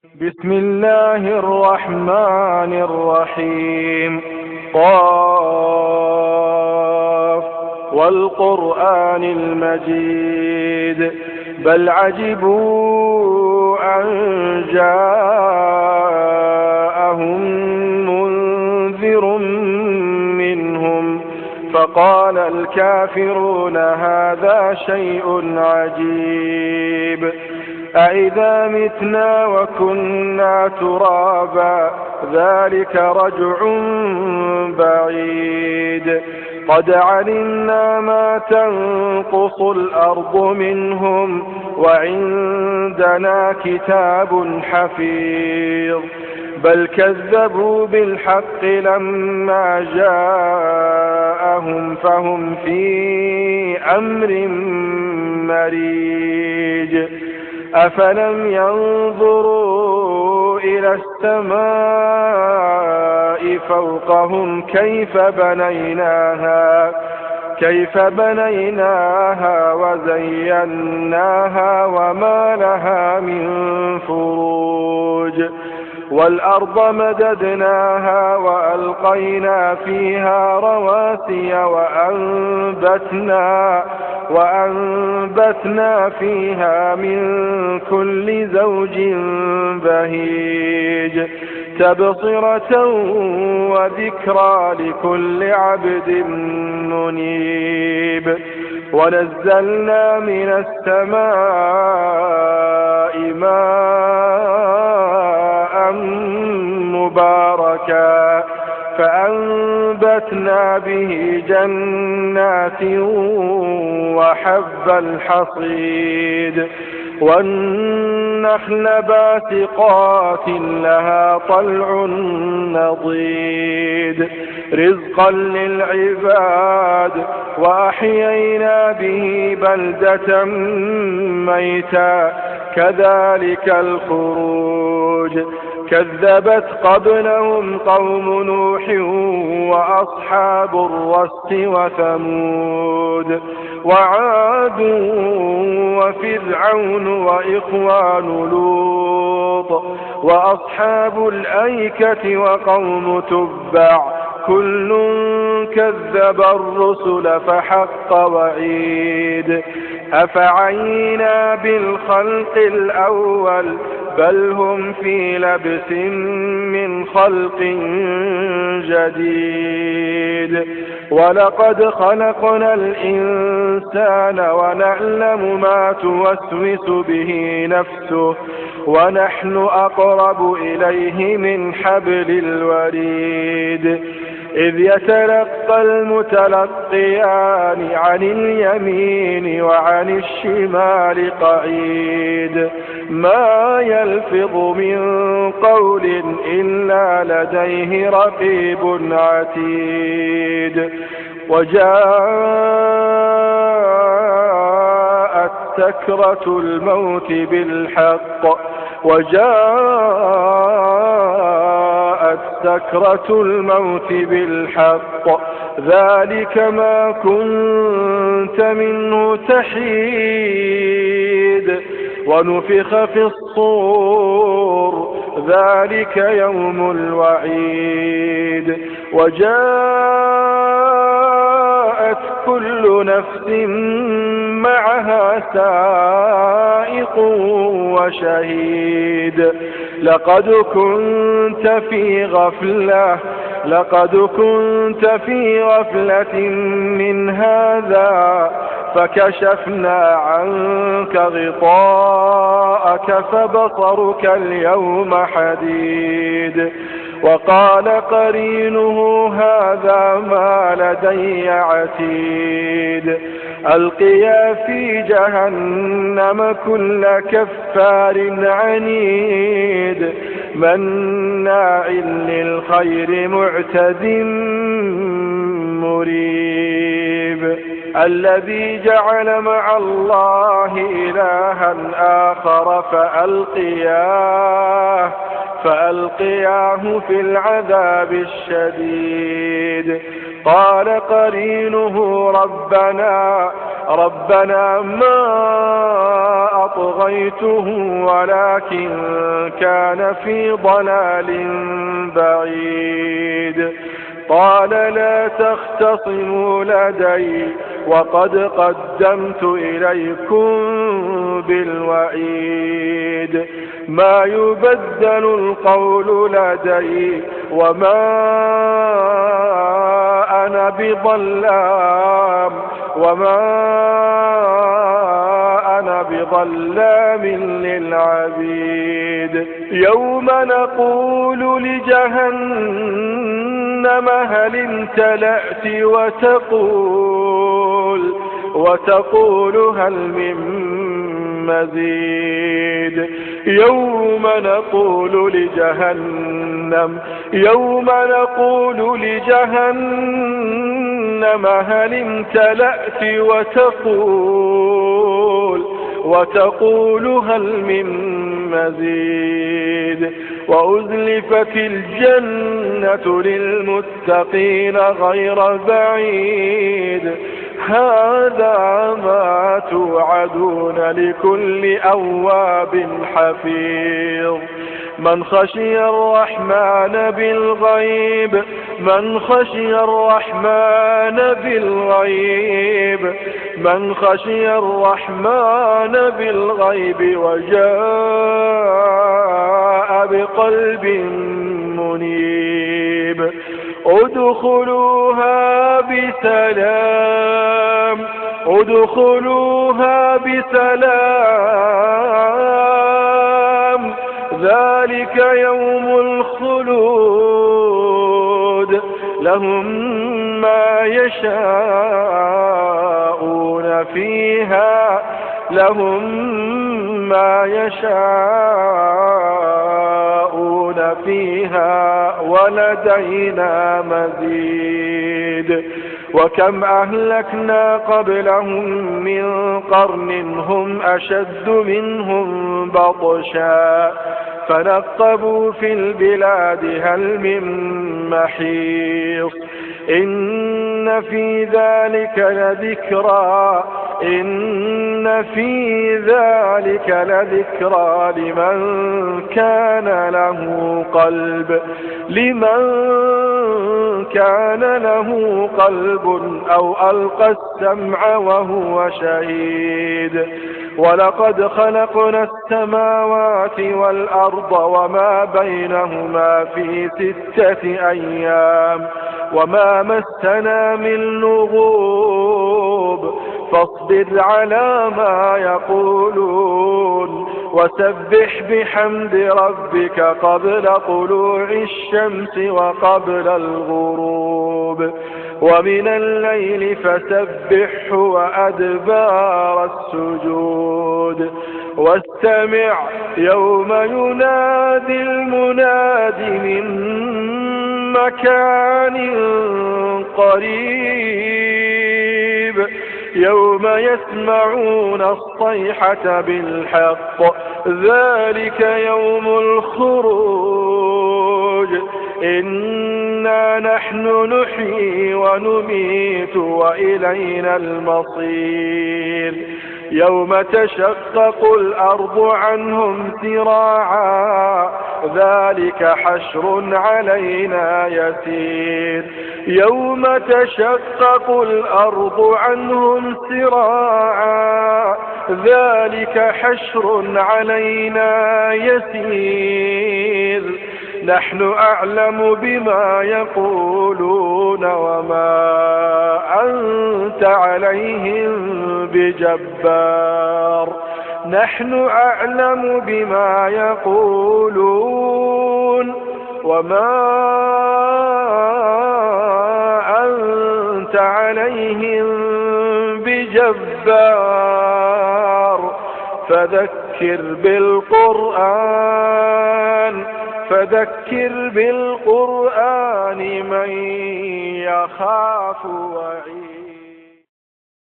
بسم الله الرحمن الرحيم. قاف والقرآن المجيد. بل عجبوا أن جاءهم منذر منهم فقال الكافرون هذا شيء عجيب. أإذا متنا وكنا ترابا ذلك رجع بعيد. قد علمنا ما تنقص الأرض منهم وعندنا كتاب حفيظ. بل كذبوا بالحق لما جاءهم فهم في أمر مريج. أفلم ينظروا إلى السماء فوقهم كيف بنيناها وزيناها وما لها من فروج. والأرض مددناها وألقينا فيها رواسي وأنبتنا فيها من كل زوج بهيج. تبصرة وذكرى لكل عبد منيب. ونزلنا من السماء ماء مباركا فأنبتنا به جنات وحب الحصيد. والنخل باسقات لها طلع نضيد. رزقا للعباد. وأحيينا به بلدة ميتا كذلك الخروج. كذبت قبلهم قوم نوح وأصحاب الرس وثمود وعاد وفرعون وإخوان لوط وأصحاب الأيكة وقوم تبع. كل كذب الرسل فحق وعيد. أفعينا بالخلق الأول بل هم في لبس من خلق جديد. ولقد خلقنا الإنسان ونعلم ما توسوس به نفسه ونحن أقرب إليه من حبل الوريد. إذ يتلقى المتلقيان عن اليمين وعن الشمال قعيد. ما يلفظ من قول إلا لديه رقيب عتيد. وجاءت سكرة الموت بالحق. وجاءت سكرة الموت بالحق. ذلك ما كنت منه تحيد. ونفخ في الصور ذلك يوم الوعيد. وجاءت كل نفس معها سائق وشهيد. لقد كنت في غفلة من هذا فكشفنا عنك غطاءك فبصرك اليوم حديد. وقال قرينه هذا ما لدي عتيد. ألقيا في جهنم كل كفار عنيد. مناع للخير معتد مريب. الذي جعل مع الله إلها آخر فألقياه في العذاب الشديد. قال قرينه ربنا ما أطغيته ولكن كان في ضلال بعيد. قال لا تختصموا لدي وقد قدمت إليكم بالوعيد. ما يبدل القول لدي وما أنا بظلام للعبيد. يوم نقول لجهنم هل امتلأت وتقول هل من مزيد. يوم نقول لجهنم هل امتلأت وتقول هل من مزيد. وأزلفت الجنة للمتقين غير بعيد. هذا ما توعدون لكل أواب حفيظ. من خشي الرحمن بالغيب وجاء بقلب منيب. ادخلوها بسلام ذلك يوم الخلود. لهم ما يشاءون فيها ولدينا مزيد. وكم أهلكنا قبلهم من قرن هم أشد منهم بطشا فنقبوا في البلاد هل من محيص. إن في ذلك لذكرى لمن كان له قلب أو ألقى السمع وهو شهيد. ولقد خلقنا السماوات والأرض وما بينهما في 6 أيام وما مسنا من لغوب. فاصبر على ما يقولون وسبح بحمد ربك قبل طلوع الشمس وقبل الغروب. ومن الليل فسبحه وأدبار السجود. واستمع يوم ينادي المناد من مكان قريب. يوم يسمعون الصيحة بالحق ذلك يوم الخروج. إنا نحن نحيي ونميت وإلينا المصير. يوم تشقق الأرض عنهم سراعا ذلك حشر علينا يسير. يوم تشقق الأرض عنهم سراعا ذلك حشر علينا يسير. نحن أعلم بما يقولون وما أنت عليهم بجبار. نحن أعلم بما يقولون وما أنت عليهم بجبار. فذكر بالقرآن من يخاف وعيد.